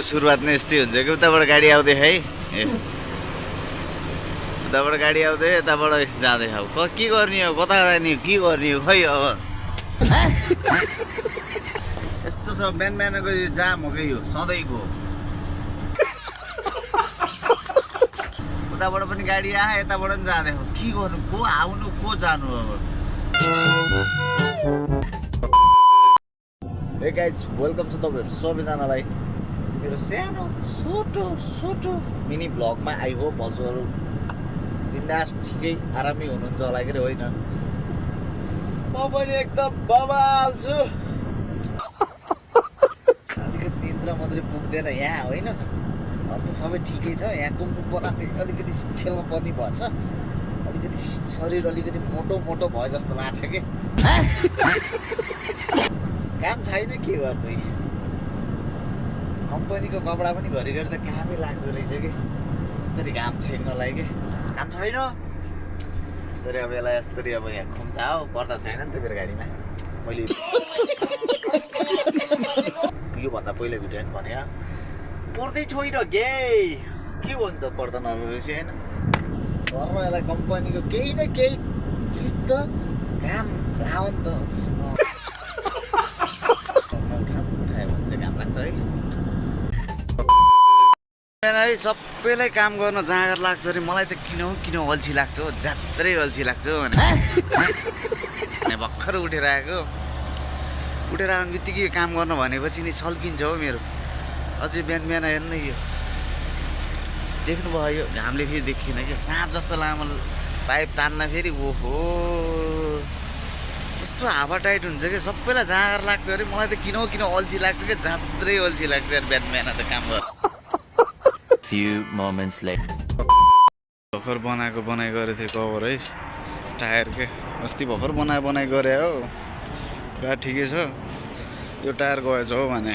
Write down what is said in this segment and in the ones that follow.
सुरुवात नै यस्तै हुन्छ कि उताबाट गाडी आउँदै है उताबाट गाडी आउँदै यताबाट जाँदै हौ के गर्ने हो कता जाने के गर्ने हो खै अब यस्तो छ बिहान बिहानको यो जाम हो कि यो सधैँको उताबाट पनि गाडी आयो यताबाट पनि जाँदै हो के गर्नु को आउनु को जानु अब हे गाइज वेलकम छ तपाईँहरू सबैजनालाई मेरो सानो छोटो मिनी भ्लगमा आई होप हजुरहरू बिन्दास ठिकै आरामै हुनुहुन्छ होला कि होइन म पनि एकदम बवाल छु अलिकति निन्द्रा मात्रै पुग्दैन यहाँ होइन अरू त सबै ठिकै छ यहाँ कुम्पु पराते अलिकति खेल्न पर्ने भएछ अलिकति शरीर अलिकति मोटो भयो जस्तो लाग्छ कि काम छैन के गर्नु कम्पनीको कपडा पनि घरिघरि त कामै लाग्दो रहेछ कि यस्तरी घाम छेक्नलाई कि काम छैन यस्तरी अब यसलाई यस्तरी अब यहाँ खुम्चा हो पर्दा छैन नि त मेरो गाडीमा मैले योभन्दा पहिला भिडियो पनि भने पर्दै छोइन गे के भन्नु त पर्दा नभएपछि होइन सर्व यसलाई कम्पनीको केही न केही चिज त घाम लाउ नि त उठायो भने चाहिँ घाम लाग्छ है सबैलाई काम गर्न जाँगर लाग्छ अरे मलाई त किन अल्छी लाग्छ हो जात्रै अल्छी लाग्छ भने भर्खर उठेर आएको बित्तिकै काम गर्नु भनेपछि नि सल्किन्छ हो मेरो अझै बिहान हेर्नु यो देख्नुभयो यो घामले फेरि देखिएन कि साँप जस्तो लामो पाइप तान्न फेरि ओहो यस्तो हावा टाइट हुन्छ कि सबैलाई जाँगर लाग्छ अरे मलाई त किन अल्छी लाग्छ कि जात्रै अल्छी लाग्छ यार बिहान त काम गर्नु Few moments later. भर्खर बनाइ गरेको थिएँ कभर है टायर के अस्ति भर्खर बनाइ गरे हो गाडी ठिकै छ यो टायर गएछ हो भने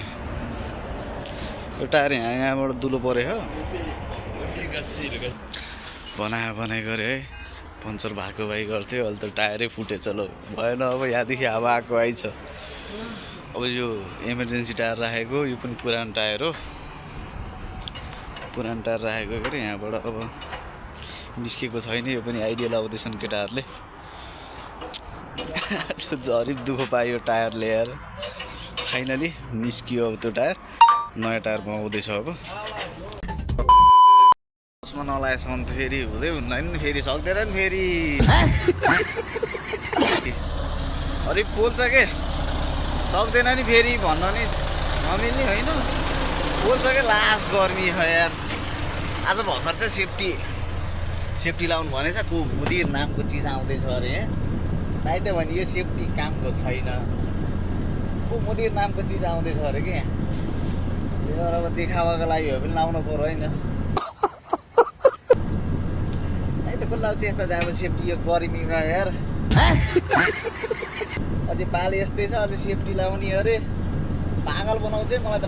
यो टायर यहाँबाट दुलो पऱ्यो हो बनाइ गरे है पङ्चर भएको भाइ गर्थ्यो अहिले त टायरै फुटेछ ल भएन अब यहाँदेखि हावा आएको आइछ अब यो इमर्जेन्सी टायर राखेको यो पनि पुरानो टायर हो पुरानो टायर राखेको के यहाँबाट अब निस्केको छैन यो पनि आइडिया लगाउँदैछन् केटाहरूले झरिक दुःख पायो टायर ल्याएर फाइनली निस्कियो अब त्यो टायर नयाँ टायर बनाउँदैछ अब उसमा नलाएसम्म त फेरि हुँदै हुँदैन नि फेरि सक्दैन नि फेरि अलिक पोल्छ के सक्दैन नि फेरि भन्न नि नमिल्ने होइन पोल्छ क्या लास्ट गर्मी हो यार आज भर्खर चाहिँ सेफ्टी लाउनु भनेछ को मुदिर नामको चिज आउँदैछ अरे नाइ त भने यो सेफ्टी कामको छैन को मुदिर नामको चिज आउँदैछ अरे कि यो अब देखावाको लागि हो पनि लाउनु पर्यो होइन है त को लाउँछ यस्तो जानु सेफ्टी यो गर्मीमा यार अझै पाले यस्तै छ अझै सेफ्टी लाउने अरे पागल बनाउँछ मलाई त